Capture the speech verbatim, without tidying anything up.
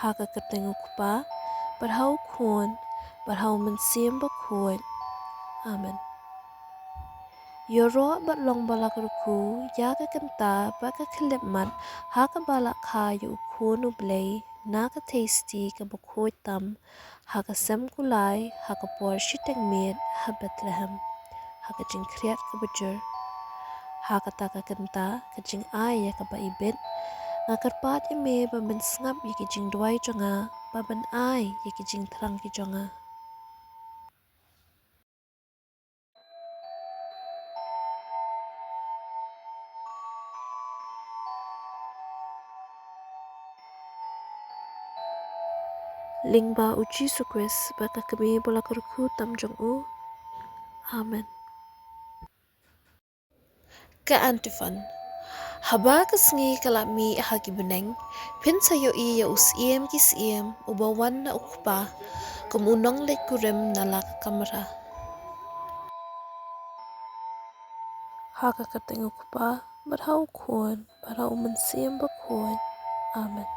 Ha ka kyrteng u Kpa, bad ha u Khun, bad ha u Mynsiem Bakhuid. Amen. Ïaroh bad long ba la kyrkhu ïa ka kynta bad ka khyllipmat ha kaba la kha ïa u Khun u Blei na ka theisti kaba khuid tam, ha ka sem kulai, ha ka por shiteng miet ha Bethlehem, ha ka jingkhriat kaba jur. Ha kata ka kynta ka jingai ïa kaba ibit, nga kyrpad ïa me ba men sngap ïa ki jingduwai jong nga, ba men ai ïa ki jingthrang ki jong nga. Lyngba u Jisu Khrist bad ka kmie ba la kyrkhu tam jong u. Amen. Ka antiphon. Haba ka sngi ka la mih ha ki bneng, phin sa ïohi ïa u Syiem ki syiem uba wan na u Kpa, kum u nongleit kurim na la ka kamra. Ha ka kyrteng u Kpa, bad ha u Khun, bad ha u Mynsiem Bakhuid. Amen.